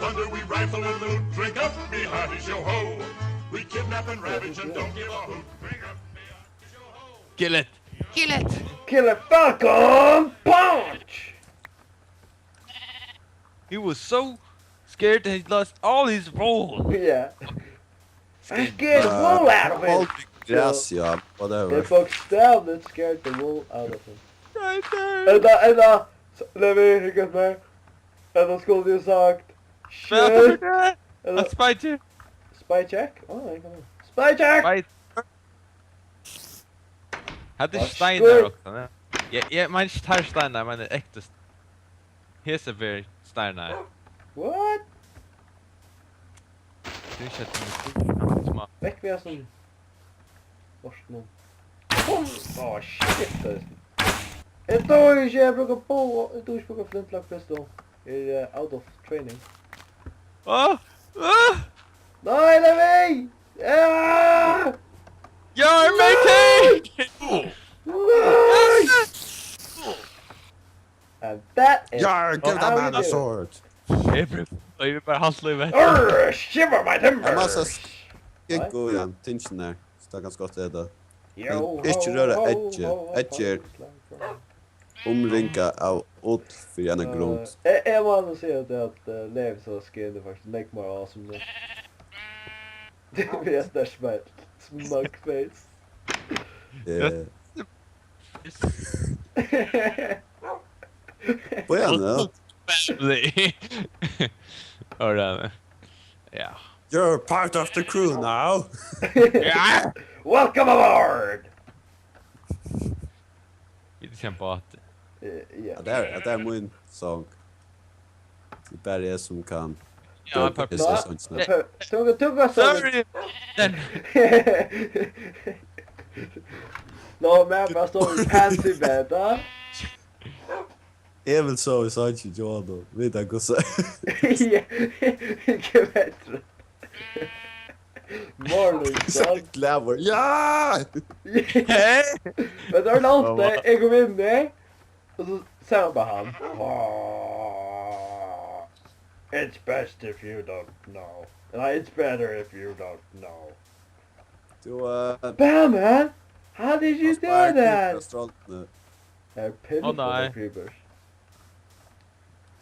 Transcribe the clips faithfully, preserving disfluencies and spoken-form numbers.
Thunder, we rifle and loot, drink up, be hearty, show ho. We kidnap and ravage and don't give a hoot. Drink up, be hearty, show ho. Kill it. Kill it. Kill a fucking punch! He was so scared that he lost all his wool. Yeah. I scared the wool out of All him. the grass, yeah, They whatever. Bokstavligt scared the wool out of him. Right there. Ella, ella, Levi, hygg eftir mær. Ella skuldi eg sagt. Shit. Ella, Spy check. Spy check? Oh, I don't know. Spy check! Spy. Hetta er Varsku. Steinar okkum, ja. Ja, eg meini ikki tær Steinar, men ekta st-, hesa ber Steinar. What? Tað er ikki at tað er smá. Vekk við hasum. Bortinum. Bum! Oh shit, tað er. Eg dugi ikki at brúka bó, eg dugi ikki at brúka flintlock pistol. Eg eri uh, out of training. Åh! Åh! Nei, Levi! Ah! You're making! Nei! And that is Yeah, give how that we man do a it. Sword. Every, eg vil bara halda í vekk. Urr, shiver my timbers! Eg má so skikka í hann, tingin her. So tað er ganska gott at eta. Yo, Men ikki ho, røra ho, eggið. ho, Eggið er ho. Umringa av ull fyri eina grund. Eh, Eg, eg má nú siga tað at uh, Levi so skin er faktiskt nógv meira awesome nú. Við at snert smile. Smug face. Eh, Bíða nú. Family. Alright. Ja. You're part of the crew now. Ja. Welcome aboard! Vit kempa átti. Eh, Ja. Ja, det er, det er min sang. Det er bare jeg som kan Ja, døpe takk. disse sangene. Tø- Tø- Tø- Tø- Sorry. Den. No, man, bara stóð í pansy bed, tá. Jeg vil sove i sangene, Johanna. Vet jeg hvordan. Ja, ikki betri. Morning Så sun. Glamour. Ja! Hey. Men tað var langt, eg kom inn der, og so sá eg bara hann. Ah, it's best if you don't know. Nei, it's better if you don't know. Du, eh, Bam, man! How did you do that? Stranden. Har er pinn Å, nei. Creepers.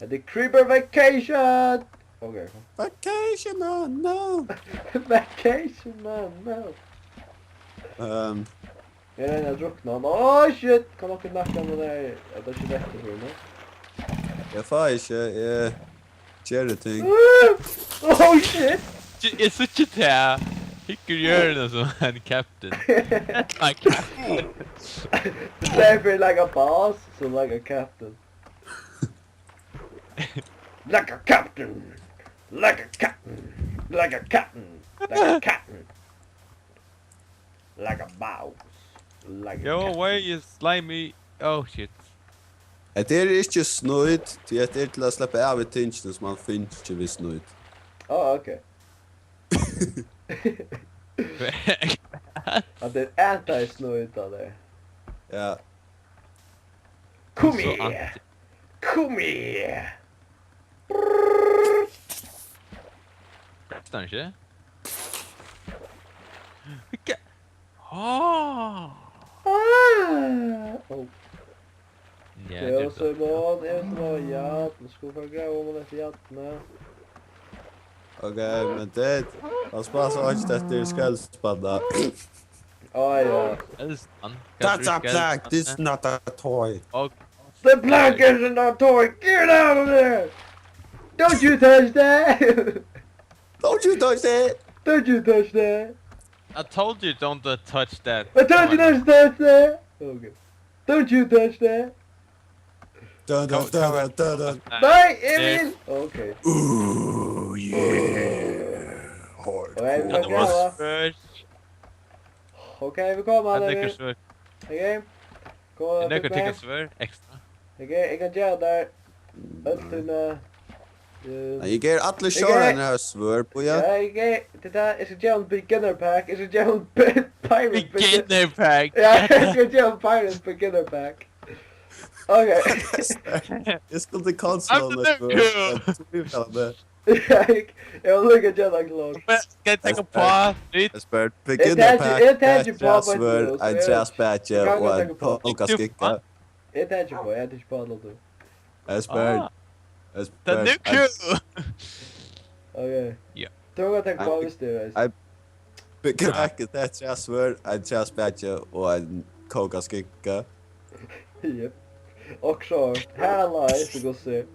Hetta er Creeper Vacation! Ok, kom. Vacation, oh no! Vacation, man, no. Um, Eg royni at drukna hann. Oh shit! Kann akkurát nakka hann der. Ja, tað er ikki rett fyri meg. Jeg får ikke, jeg kjære ting. Oh shit! Eg síggi tað. Hyggur í jørðina sum ein captain. That's my captain. Levi er like a boss, so like a captain. Like a captain. Like a captain. Like a captain. Like a captain. Like a boss. Like a Go captain. Away, you slimy. Oh shit. Hetta er ikki snýt, tí hetta er til at sleppa av við tingini sum man finnur við snýt. Oh, ok. At tað er anti-snýt av tær. Ja. Kom So her! anti- Kom her! Trefst hann ikki? Hygge. Ah. Ah! Oh. Ja, Ja, det er Simon, eg skal ha jarn. Skal fara grava um eftir jarni. Ok, men det, man sparer så ikke dette i skallspanna. Ah, ja. Eldstan. That's a plank, this is not a toy. Og The plank isn't a toy. Get out of there! Don't you touch that! Don't you touch that! Don't you touch that! I told you don't uh, touch that. I told you not to touch that! Okay. Don't you touch that! Dun, dun, dun, dun, dun, dun. Nei, Emil! Okay. Ooh, yeah. Okay, Hardcore. okay, Svør. okay, vit koma, Hann leggur Emil. svør. Okay. Kom, Hann leggur Big tekka Mac. Svør ekstra. Okay, eg kann gera tær. Øll tíni. Nei, eg ger allir sjórarnar her svør på, ja. Ja, eg ger, tað er, eg skal gera ein beginner pack, eg skal gera ein pi- pirate beginner. Beginner pack. Ja, eg skal gera ein pirate beginner pack. Okay. Jeg skulle til Carlsson I'm the og new svør. Jeg tror vi kan det. Eg, eg vil líka gera tað klárt. Skal eg taka upp á? Vit Esbern, beginner taki- pack, eg taki eitt upp á træsvørð, beint nú, ein træspæki og ein kókaskinka. Eg taki upp á, eg taki upp á allar tú. Esbern. Ah. Esbern. The new crew. Okay. Ja. Tú kan taka upp á hvis det er. Beginner pack, eitt træsvørð, ein træspæki og ein kókaskinka. Jep. Og so, her er live, du kan se.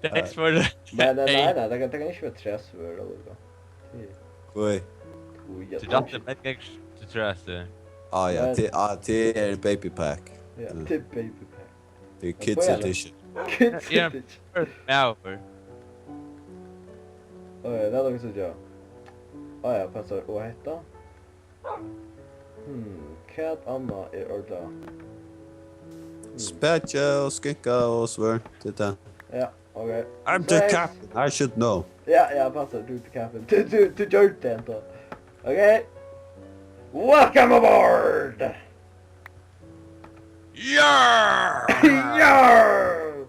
Thanks for the Nei, nei, nei, nei, det kan, det kan ikke være træsvørð, eller noe. Oi. Ui, jeg Du datt det med gangs til trøste. Ah, ja, til, ah, til er baby pack. Ja, mm. Til baby pack. Det er kids edition. Kids edition. Ja, for Åh, ja, det er noe som gjør. Åh, ja, passar. Og hetta. Hmm, hvat annað er orðið? Spæki og skinka og svørð til tað. Ja, okay. I'm the captain, I should know. Ja, ja, passar, du er the captain. Du, du, du gjør det enda. Okay. Welcome aboard! Yeah! Yeah!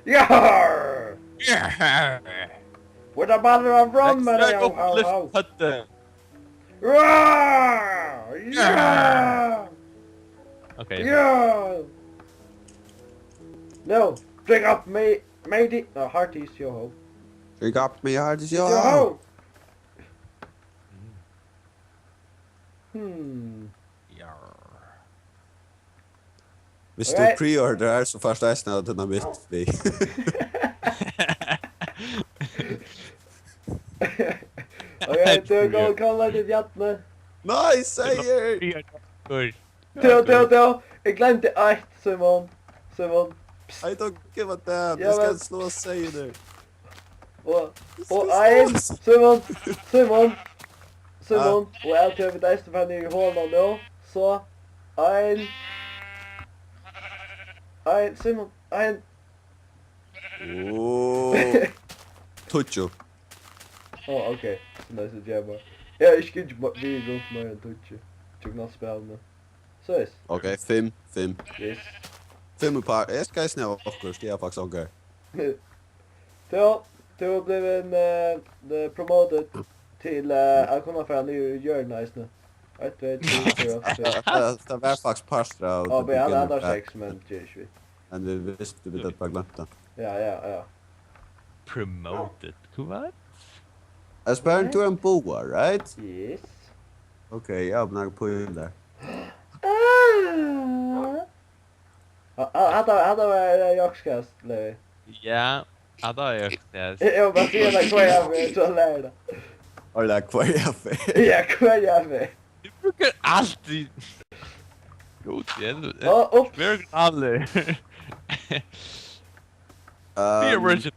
Yeah! Yeah! With a bottle of rum and a ho ho ho. Rah! Yeah! Okay. Yeah! No, drink up me, matey. No, hearties, yo ho. Drink up me, hearties, yo ho. Yo ho. Hmm. Yeah. Hvis du pre-orderar, so fært tú eisini av dynamitt við. Okay, tú er góð, kom, leit í bjarni. Nei, seier! Tú, tú, tú, eg gloymdi eitt, Simon. Simon. I don't give a damn, eg skal slå seier. Og, og ein, Simon, Simon, Simon, og eg trúgvi, vit eisini fara niður í holuna nú, so, ein, ein, Simon, ein. Tíggju. Ó, ok, so nice at jamma. Eg havi ikki gingið við rundt meira enn tíggju. Gjøgnum alt spælinum. Soleiðis. Ok, fimm, fimm. Yes. Fimm í par. Eg skal eisini hava okkurt, eg havi faktiskt ongar. Tú, tú er blivin, eh, eh, promoted til, eh, at kunna fara niður í jørðina eisini. Eitt, tvey, trý, fýra, fimm. Tað, tað, tað var faktiskt partur av the beginner pack. Á, men hann, hann hevur seks, men ger ikki við. Men vit vistu, vit høvdu bara gloymt tað. Ja, ja, ja. Promoted. What? Esbern, tú ert ein boga, right? Yes. Ok, eg havi nakrar pílar. Ah. Ah, ah, hatta, hatta var, eh, jokskast, Levi. Ja, hatta var jokskast. Eg, eg má bara siga tað hvørja ferð, so lærir tað. Ella hvørja ferð. Ja, hvørja ferð. Tú brúkar altíð. Gud, eg er Og ups. Original. Ehm,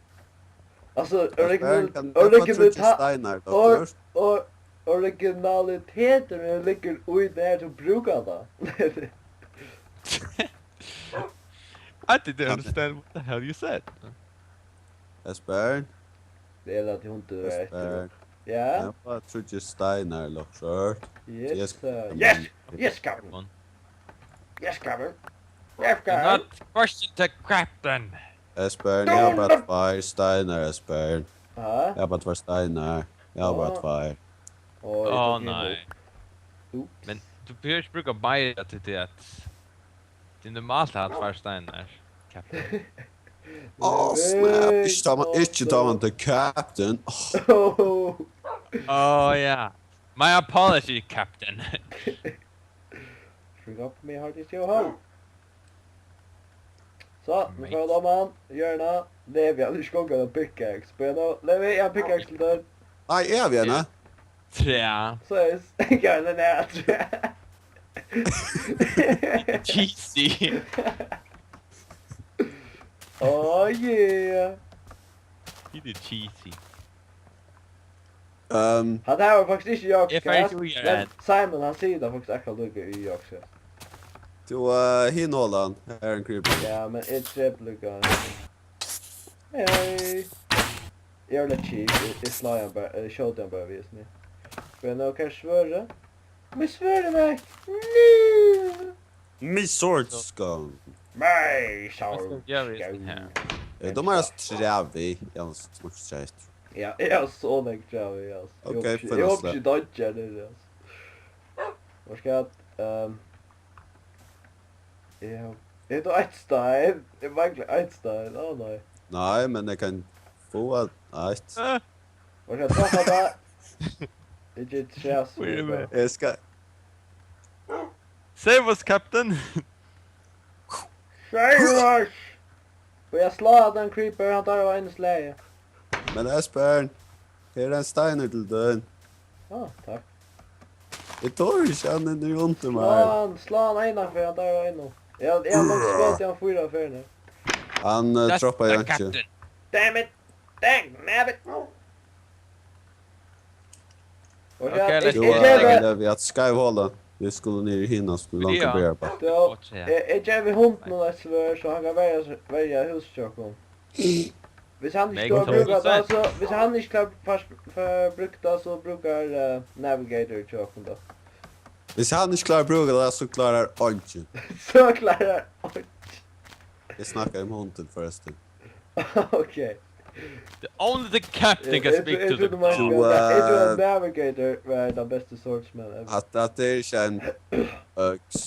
Altso, original, Esbern, kann eg fáa tríggjar steinar, doktor? Or-, or-, originaliteturin liggur í, nær tú brúkar tað. I didn't understand what the hell you said. Esbern? Eg lati hundin vera eftir. Esbern. Ja? Eg fái tríggjar steinar, Lockhart. Yes, sir. Yes! Yes, Captain! Yes, Captain! Yes, Captain! Do not question the Captain! Esbern, eg havi bara tveir steinar, Esbern. Ha? Eg havi bara tveir steinar. Eg havi bara tveir. Ó, nei. Ups. Men tú behøvir ikki brúka meira til tað. Tað er normalt at hava tveir steinar, Captain. Á, snap. Ikki tá man, ikki tá man er captain. Ó. Oh. Oh, yeah. My apology, Captain. Drink up me heart is your home. So, nú fara vit oman, hjørna. Levi, hann er ikki gongur av pickaxe. Bíða nú, Levi, eg havi pickaxe til tær. Nei, eg havi eina. Træ. So er det, ja, den er træ. Cheesy. Oh yeah. He did cheesy. Um, Hatta her var faktiskt ikki Eg fari Jokes, ikki í men Jan. Simon, hann sigur tað faktiskt akkurát líka í Jokes. Tú, uh, hin holan, her er ein creeper. Ja, men eg drepi líka. Hey. Eg eri litt cheap, eg, eg slái hann bara, eg skjóti hann bara við hesum her. Men ok, svørði. Men svørði meg. Nú. Me sword's gone. Nei, Hvat skal so. Vit gera við hesum her? Eh, de har træ við. Ja, smakar straight. Ja, eg havi so nógv træ við, altso. Ok, eg hopi ikki, eg hopi ikki doyggja her niðri, altso. Hvat skal, ehm, eg havi, eg havi eitt stein. Eg mangli eitt stein. Á, nei. Nei, men eg kann fáa eitt. Eh. Hvat skal eg droppa tað? Eg geri træ. Eg skal. Save us, Captain! Save us! Og eg slái tann creeper, hann tørvar eina slagi. Men Esbern, her er ein steinur til tín. Á, takk. Eg tori ikki, hann er undir mær. Slá hann, slá hann eina ferð, hann tørvar eina. Eg, eg havi nokk skotið hann fýra ferðir. Hann, eh, droppaði einki. Damn it! Dang nabbit! Og okay, let's go. Eg, eg, eg, eg, við at skeiv hola. Vit skulu niður í hina, sum langa bera bara. Eg, eg gevi hundinum eitt svørð, so hann kann verja, verja húsið hjá okkum. Hvis hann ikki klárar at brúka tað, so, hvis hann ikki klárar at brúka tað, so brúkar, eh, Navigator hjá okkum tað. Hvis hann ikki klárar at brúka tað, so klárar eingin. So klárar eingin. Eg snakkaði um hundin, forrestin. Ok. The, only the captain can speak to the dog. Eg trúgvi, eg trúgvi at Navigator var tann besti swordsman ever. At, at tað er ikki ein øks.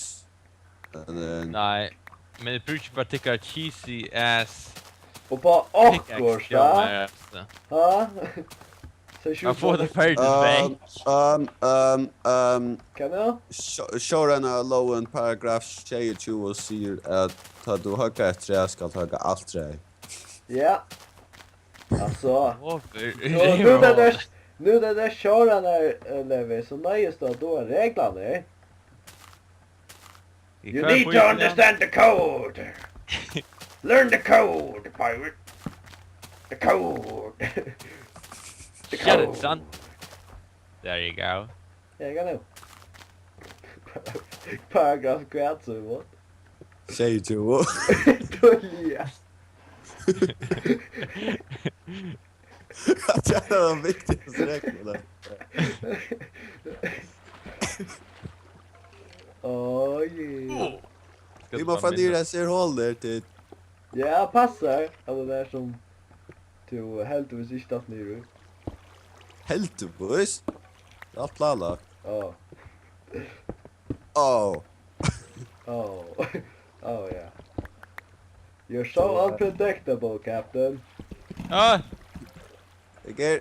Nei, men eg brúki bara tykkara cheesy ass pickaxe. Og bara awkward, ja. Ha? Eg fái tað ferdigt, um, um, um, um, hvat nú? Sjó-, sjórænaralógin, paragraf sjeyogtjúgu, sigur, at tá tú høggar eitt træ, skalt tú høgga alt træið. Ja. Altso, nú, nú, tað er, nú, tað er sjórænaralógin, so noyðist tú at duga reglurnar. You need to understand the code. Learn the code, pirate. The code. The code. Shut it, son. There you go. Her er nú. Paragraf hvat, Símun? Sjeyogtjúgu. Tíðliga. Tað er tann viktigastu reglan. Oj. Vit mugu fara niður í hesi holini til. Ja, passar. Altso, tað er sum tú heldur, viss ikki datt niður í. Heldigvís. Tað er alt planlagt. Á. Oh. Oh. Oh, yeah. You're so unpredictable, Captain. Ah! Eg er.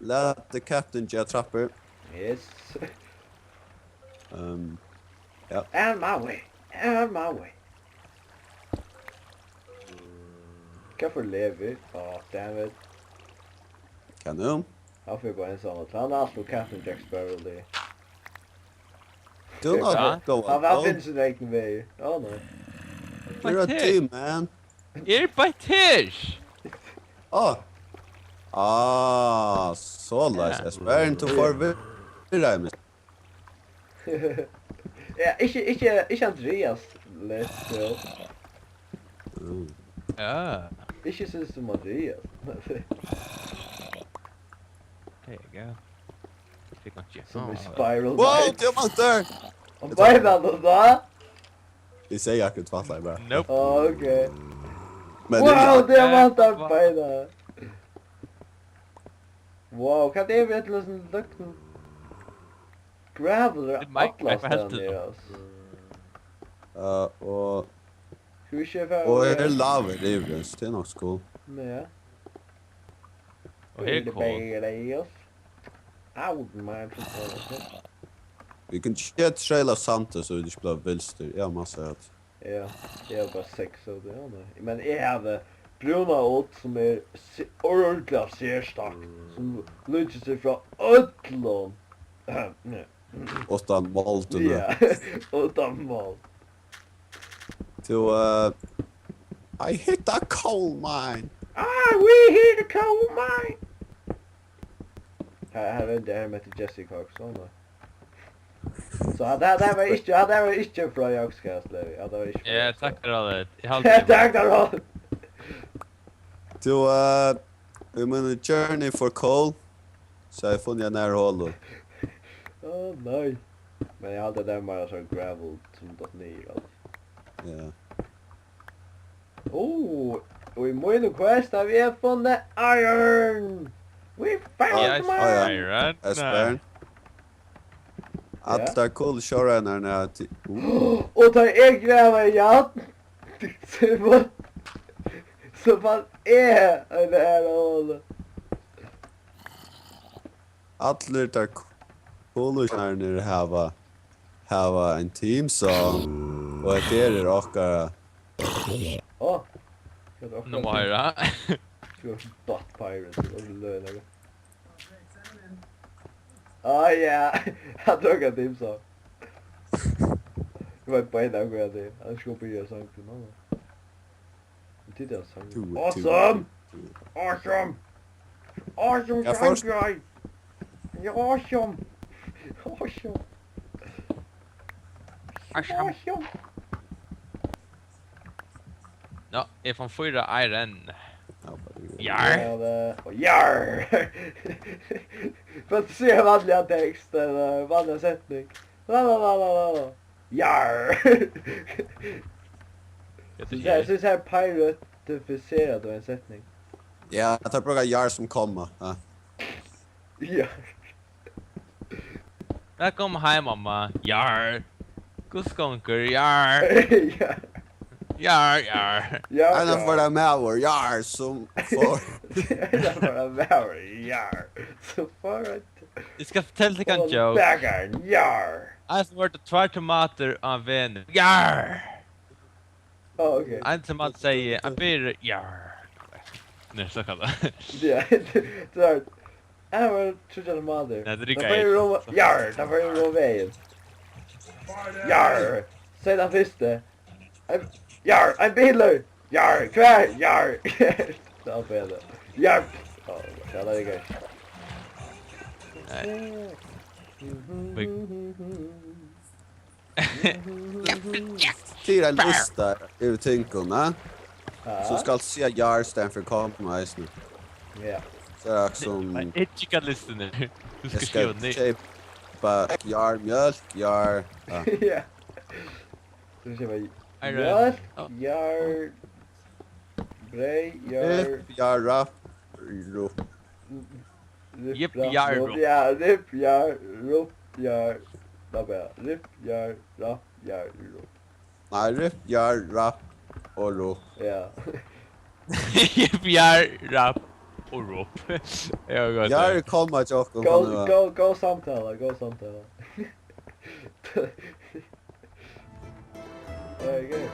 Lat the captain gera trappur. Yes. Um, ja. Out of my way. Out of my way. Hvat for lever? Oh, damn it. Hvat nú? Hann fer bara einsamallur. Hann er altso Captain Jack Sparrow, tað. Do not go alone. Hann, hann finnur sín egin veg. Á, nei. You're a team, man. Eg eri bara her. Á. Á, soleiðis. Ja. Esbern, tú forvirraði meg. Ja, ikki, ikki, ikki Andreas, let's go. Mm. Ja. Ikki syns sum Andreas. There you go. Eg fekk einki. Sum í Spiral Knight. Wow, diamantar! Hann beinar tað tá? Eg segði akkurát tvætlaði bara. Nope. Á, ok. Men wow, diamantar beina. Wow, hvat er við øllum hesum løgnum? Gravel er allastaðni, altso. Uh, og, skal vit ikki fara og her er lava yvir, so tað er nokk so cool. Ja. Og her er cool. Out, man. Vit kunnu ikki treyla sandi, so vit ikki blíva vilstir. Eg havi massa av tí. Ja, eg havi bara seks av tí, ja, nei. Men eg havi brúna ull, sum er se-, ordiliga serstakt, sum líkir seg frá øllum. Uttan moldini. Ja, uttan mold. Tú, eh, I hit a coal mine. Ah, we hit a coal mine. Her, her er det her med Jesse Cox, sånn da. So hatta, hatta var ikki, hatta var ikki frá Yogscast, Levi. Hatta var ikki frá Yogscast. Ja, takk fyri alt. Eg haldi við. Takk fyri alt. Tú, eh, í míni journey for coal, so havi eg funnið eina aðra holu. Á, nei. Men eg haldi, at tað er meira sånn gravel sum datt niður, altso. Ja. Oh, Og í mínum quest havi eg funnið iron. We found Yes, iron. Iron. Espen. Allar kolsjóreinar til... Uh, Og tá eg grava jarn, so fann, so fann eg ein aðra holu. Allir teir kolsjóreinar hava, hava ein theme song. Og hetta er okkara... Ó. Nú má hoyra. Tú ert dot pirate, og so løg nakað. Á ja, hann tók ein theme song. Eg veit bara ein akkurat tað. Hann skal byrja sangin, mamma. Men tit er sang. Tú, tú, Awesome! tú. Awesome! Awesome Ja, song, først- guy! Ja, awesome! Awesome! Awesome! Nå, eg fann fýra iron. Ja, bara... Jar. Ja, det, og jar! Fantasera vanliga tekst, eller vanliga setning. La, la, la, la, la, la. Jar! Ja, Så jeg synes her piratifiserer du en setning. Ja, eg tar bruka jar sum komma. Ja. Ja. Vælkomin heim, mamma. Jar. Hvussu gongur? Jar. Ja. Jar, jar. Ja, Ein av våra maður, jar, sum for... Det var en maður, jar. Så for at... Eg skal fortelja tykkum ein joke. Bakaren, jar. Ein sum vørdi tvær tomatir á vegnum. Jar. Á, ok. Ein tomat sigi, hann byrjar, jar. Nei, so kann tað. Ja, det er... Jeg var trodde det var det. Nei, det er Da ikke får jeg jeg. rom... Jar, da får jeg rom veien. Jar. Se den første. En... Jar, en biler. Jar, hver, jar. Da får jeg det. Jar. Å, ja, det er gøy. Nei. Til ein lista yvir tingum, ja? Ja. So skal siga jar stand for komma eisini. Ja. So er tað sum... Nei, ikki hvat listin er. Tú Eg skal skal skriva ned. keypa jar mjólk, jar... Ja. Ja. Skal vi se, hva... Er det- Mjølk, Ja. jar, brei, jar, Ripp, jar, rapp, rupp. ripp, Jipp, rapp, jar, rupp, rupp. ja, ripp, jar, rupp, jar. Da ber jeg. Ripp, jar, rapp, jar, rupp. Nei, ripp, jar, rapp og rupp. Ja. Jipp, jar, rapp og rupp. Ja, godt. Jar er komma til okkum, Go, kann det go, go samtale, go samtale. Det er gøy.